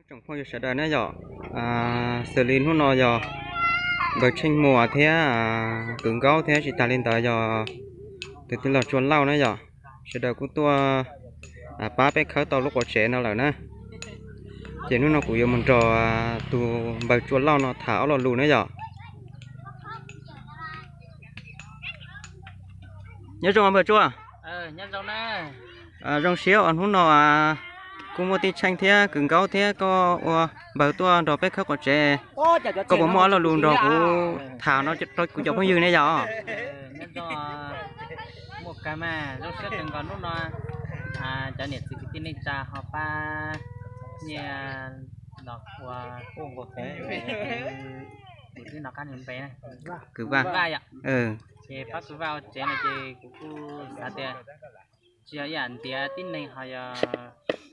Tsoom phooj ywg sawv daws na yom, xws li hnub no yog npawg Tsheej Muas thiab Kwv Nkaub thiab tsis tas li ntawd yog tus tij laug Tsua Lauj na yom, sawv daws kuj tuaj pab peb khawb tau lub quav tsev no lawm na. Ces hnub no kuv yuav mus nrog tus npawg Tsua Lauj no tham ob lo lus na yom. Nyob zoo npawg Tsua. Zoo siab uas hnub no kuj muaj tij Tsheej thiab Kwv Nkaub thiab koj ua npawg tuaj nrog peb khawb quav tsev. Koj puas muaj ob lo lus nrog kuv tham no rau kuv cov phooj ywg ne yom? Muaj kawg mas, zoo siab kawg nkaus hnub no cov niam txiv kwv tij neej tsa ho pab nyiaj los ua, kuv twb nov qab nws npe na, Kwv Vaj yom. Ces pab Kwv Vaj ua tsev no ces kuv kuj xav tias tsis yog ib yam ntiav tib neeg ho yog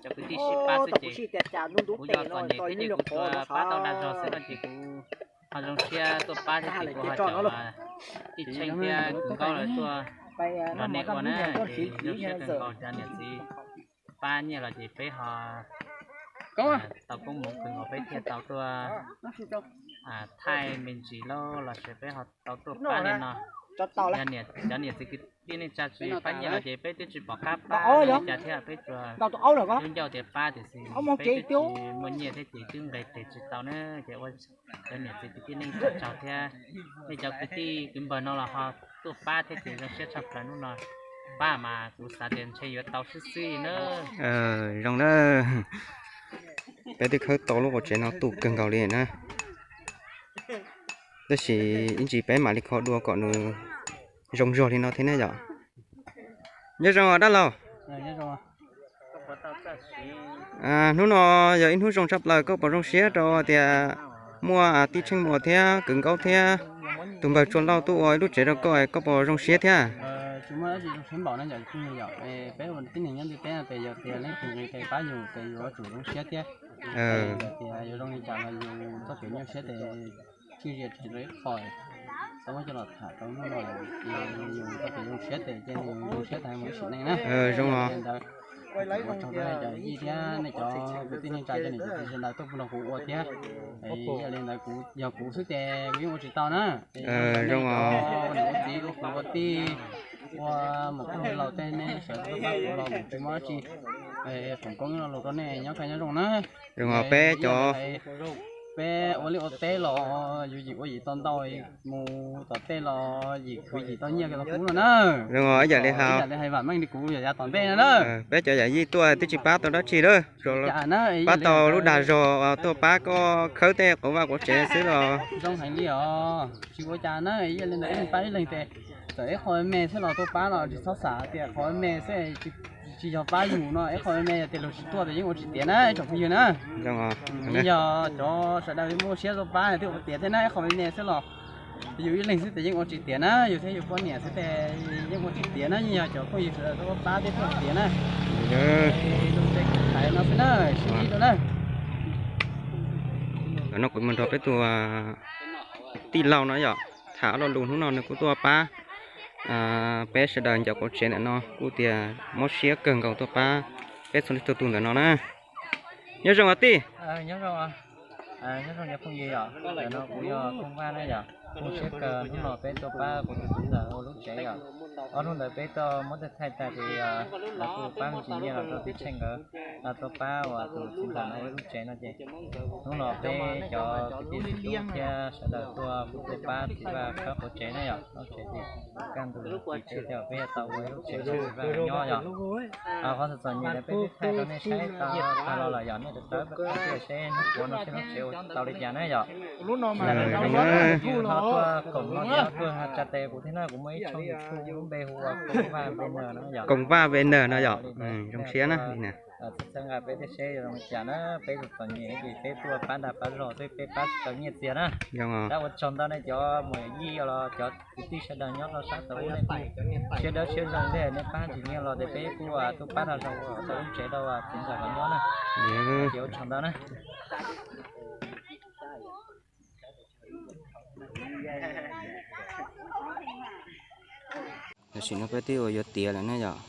cov kwv tij sib pab xwb ces kuv yog txom nyem thiab ces kuv tsuas pab tau dag zog xwb no ces kuv ho zoo siab tuaj pab thiab ces kuv ho caum tij Tsheej thiab Kwv Nkaub lawv tuaj nrog nej ua na. Ces zoo siab kawg nkaus cov niam txiv pab nyiaj los ces peb ho tau koob hmoov kawg nkaus peb thiaj tau tuaj thaij me ntsis lauj, los sis peb ho tau tuaj pab li no. Cov niam txiv kwv tij neej tsa tsis pab nyiaj los ces peb twb tsis pom qab pab li cas thiab, peb tsuas ncauj ncauj tias pab tiam sis peb twb tsis muaj nyiaj thiab ces twb nqis tes tsis tau na. Ces ua cov niam txiv kwv tij neej tsa tsaug thiab nej cov kwv tij kwv npawg no los ho tuaj pab thiab ces zoo siab tshaj plaws hnub no. Pab mas kuv xav tias ntshe yuav tau xwb xwb na. Zoo na, peb twb khawb tau lub quav tsev no tu kawg nkaus li na, tab sis ib ntsis peb mam li kho dua kom nws zoo zog li no thiab ne yom. Nyob zoo dab laug. Hnub no yog ib hnub zoo tshaj plaws, koj puas zoo siab rau tias muaj tij Tsheej Muas thiab Kwv Nkaub thiab tus npawg Tsua Lauj tuaj ua ib lub tsev rau koj, koj puas zoo siab thiab? Peb ua tib neeg nyob ntiaj teb no ces yog tias leej twg nqis tes pab yus ces yus yuav tsum zoo siab thiab. Yog tias yuav zoo li cas los yus txoj kev nyuaj siab tes tswj zias rau ib qho, tau muab coj los tham rau hnub no ces yus txoj kev zoo siab tes ces yus zoo siab tas mus ib sim neej na. Zoo os. Ua tsaug rau nej cov yij thiab nej cov kwv tij neej tsa cov niam cov txiv sawv daws tuaj nrog kuv ua thiab. Yog li ntawd kuv, yog kuv xwb ces kuv yeej ua tsis tau na. Zoo os. Ua niam ua txiv ua kwv ua tij, ua mus koj laus tej nej sawv daws tuaj pab kuv los kuv tsis muaj dab tsi. Foom koob lo lus rau nej, nyob kaj nyob zoo na. Zoo os, peb cov, peb ua liaj ua teb los yus yim ua yim tau ntau, mus tom tej los yim khwv yim tau nyiaj tau kub no na. Zoo os, ib yam li hais vam meej li kuv yog yav tom ntej no na. Peb cov yam yij tuaj twb tsis pab tau dab tsi lawm, pab tau lub dag zog tuaj pab koj khawb tej quav vaj quav tsev xwb los zoo heev li os. Tsis ua cas na, ib yam li ntawd ib leeg pab ib leeg tes txawm ib qho me xwb los tuaj pab los tsis txhob xav tias qhov me xwb, tsis yog pab yus no, ib qho me me yog tias luag tsis tuaj ces yeej ua tsis tiav na ib tsoom phooj ywg na. Yog cov sawv daws muaj siab tuaj pab twb ua tiav thiab na, ib qho me me xwb los yus ib leeg xwb ces yeej ua tsis tiav na, yus thiab yus poj niam xwb ces yeej ua tsis tiav na, yeej yog cov phooj ywg sawv daws tuaj pab thiab tuaj ua tiav na. Lus ntshe kuv hais no xwb na, sib ntsib dua na. Ntawm no kuv mus nrog peb tus tij laug no yom, tham lo lus hnub no nws kuj tuaj pab peb sawv daws ncov quav tsev ntawm no kuj tias mob siab kawg nkaus tuaj pab peb txhua leej txhua tus ntawm no na. Nyob zoo os tij. Nyob zoo cov phooj ywg yom, ntawm no kuv yog Kooj Vaj na yom. Zoo siab kawg hnub no peb tuaj pab kuv tus txiv ntxawm ua lub tsev yom. Ob hnub ntawd peb tuaj muab tej thaij tag ces lawv kuj pab me ntsis nyiaj los rau tij Tsheej nkawd, tuaj pab uas tus txiv ntxawm no ua lub tsev no ces hnub no peb cov kwv tij txiv tub thiab sawv daws tuaj kuj tuaj pab txiv Vaj khawb quav tsev na yom. Lub tsev ces kaj ntug tsis tsev thiab peb yuav tau ua lub tsev rau txiv Vaj nyob yom. Qhov txom txom nyem ntawd peb twb thaij rau nej saib tag los lawm yom, nej rov rau peb qhov tiaj seb hnub puav no seb lub tsev ua tau li cas na yom. Yus ho tuaj koom no ces ho tuaj tsa tes kuv thiab na, kuv muaj ib tshooj YouTube lub npe hu ua Kooj Vaj V N no yom. Kooj Vaj V N no yom. Zoo siab na. Txhawb nqa peb thiab seb yuav zoo li cas na, peb txom txom nyem ces peb tuaj pab ntaj pab zog xwb, peb pab tsis tau nyiaj txiag na. Tab ua tsaug ntau nej cov muam yij los cov kwv tij sawv daws nyob rau sab tod ub, nej kuj siab dawb siab zoo thiab, nej pab tsis nyiaj los ces peb kuj tuaj pab dag zog ua tau lub tsev rau txiv ntxawm nkawd nyob na. Ces ua tsaug ntau na. Tam sim no peb twb ua yuav tiav lawm na yom.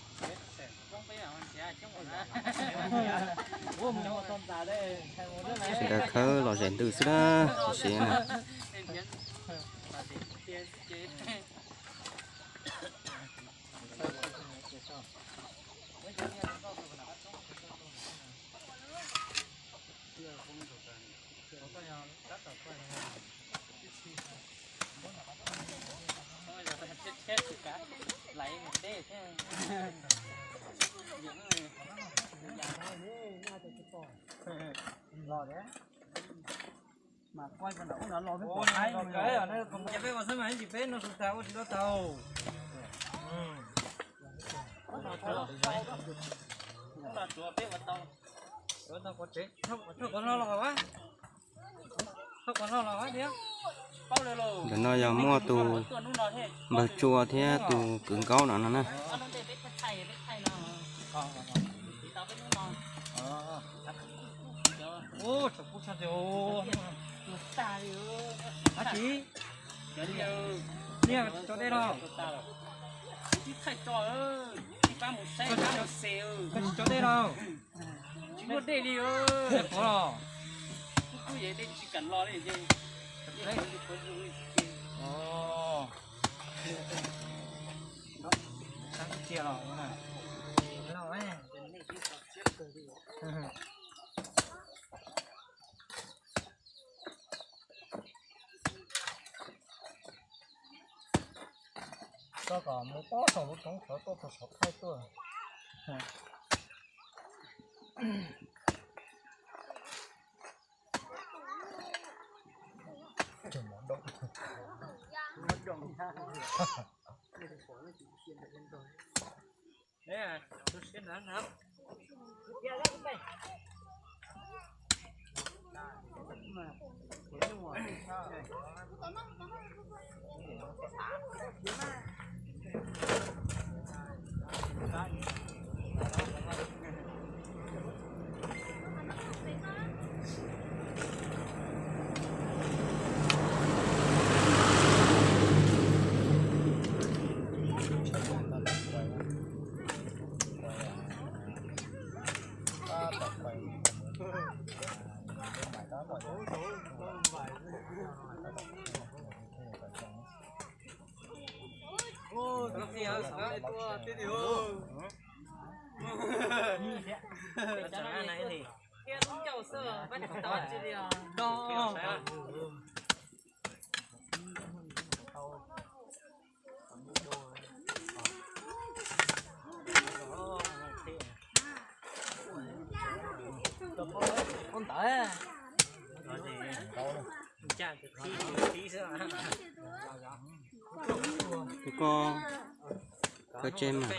Tsis nqa khawb los zem ntws xwb na, tam sim na. Peb ua xab mas ib ntsis peb no tus tas ua tsis tau tau. Thauj qhov no los a, thauj qhov no los a thiab. Ntawm no yog muaj tus npawg Tsua thiab tus kwv Nkaub no no na. Ub, tsam pub tshaj tias, ub, tsis, niaj tso dej los? Koj tsis tso dej los? Tsis muaj dej li. Dej qhuav los? Kuj kuj yeej dej tsis kam los li ces. Ov, tsis los na. Koj kom mus pob saum lub roob sawv tuaj txog saum thaij tuaj. Koj, koj tsev mas.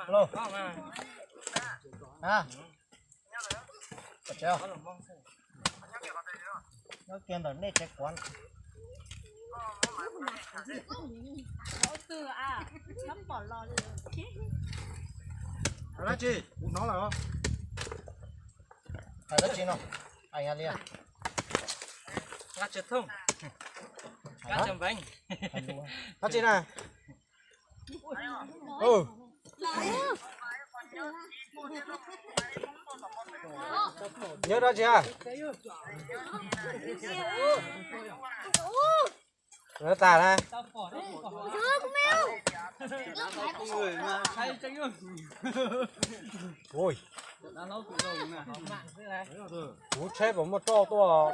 Alo. A, nyob kiag ntawm nej tsev kuav. Dab tsi? Kuv hnov lawm. Hais dab tsi no? Hais li. Dab tsi na? Nyob dab tsi a? Lawv tas na. Ui, kuv tsheb puas muaj roj tuaj?